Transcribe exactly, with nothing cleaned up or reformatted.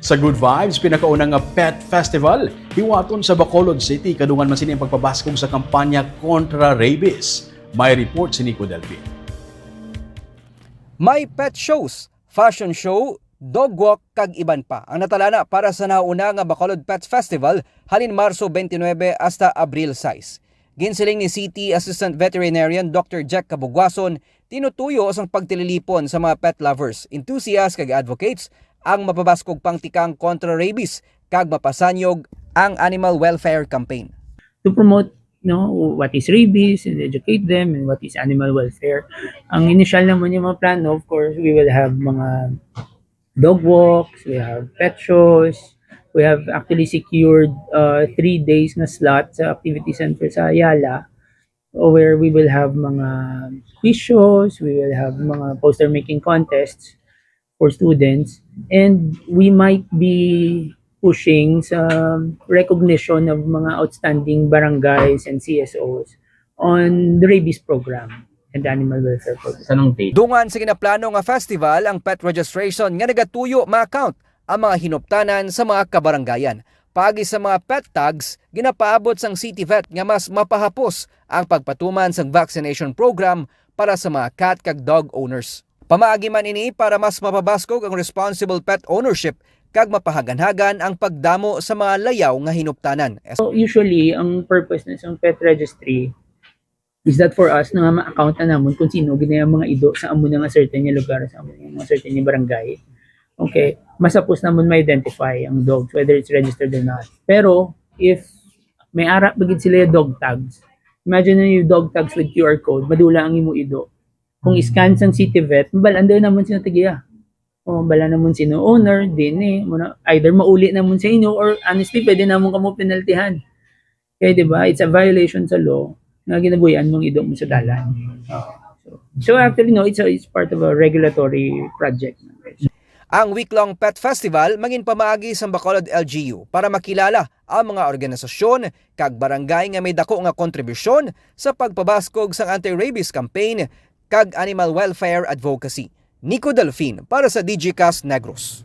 Sa Good Vibes, pinakauna nga pet festival hiwaton sa Bacolod City, kadungan man sini ang pagpabaskog sa kampanya kontra rabies. May report si Nico Delfin. May pet shows, fashion show, dog walk, kag iban pa ang natalana para sa nauna nga Bacolod Pet Festival halin Marso twenty-nine hasta Abril sais. Ginsiling ni City Assistant Veterinarian Doctor Jack Cabugwason, tinutuyo sang pagtililipon sa mga pet lovers, enthusiasts, kag advocates ang mapabaskog pangtikang kontra rabies kag mapasanyog ang animal welfare campaign. To promote, you know, what is rabies and educate them and what is animal welfare. Ang initial naman yung mga plano, of course, we will have mga dog walks, we have pet shows, we have actually secured uh, three days na slot sa activity center sa Ayala, where we will have mga quiz shows, we will have mga poster making contests for students, and we might be pushing sa recognition of mga outstanding barangays and C S Os on the rabies program and the animal welfare program. Sa nang date? Dungan sa ginaplano nga festival ang pet registration nga nagatuyo ma-account ang mga hinuptanan sa mga kabarangayan. Paagi sa mga pet tags, ginapaabot sang City Vet nga mas mapahapos ang pagpatuman sang vaccination program para sa mga cat kag dog owners. Pamaagi man ini para mas mapabaskog ang responsible pet ownership kag mapahaganhagan ang pagdamo sa mga layaw nga hinuptanan. So, usually, ang purpose na sa pet registry is that for us na nga ma-account na namon kung sino gid ang mga ido sa amo na nga certain nga lugar, sa amo na nga certain nga barangay. Okay, mas hapos namon ma-identify ang dogs, whether it's registered or not. Pero if may ara pa gid sila dog tags, imagine na yung dog tags with Q R code, madula ang imo ido. Kung i-scan sang City Vet, mabalaan daw namon sino tagiya. O bala namon sino owner, D N A, muna, either mauli namon sa inyo or honestly, pwede namon kamo penaltihan. Kaya di ba, it's a violation sa law nga ginabuhian mong ido mo sa dalan. So, so actually, no, it's, a, it's part of a regulatory project. Ang week-long pet festival mangin pamaagi sang Bacolod L G U para makilala ang mga organisasyon kag barangay nga may dako nga kontribusyon sa pagpabaskog sang anti-rabies campaign kag animal welfare advocacy. Nico Delfin para sa Digicast Negros.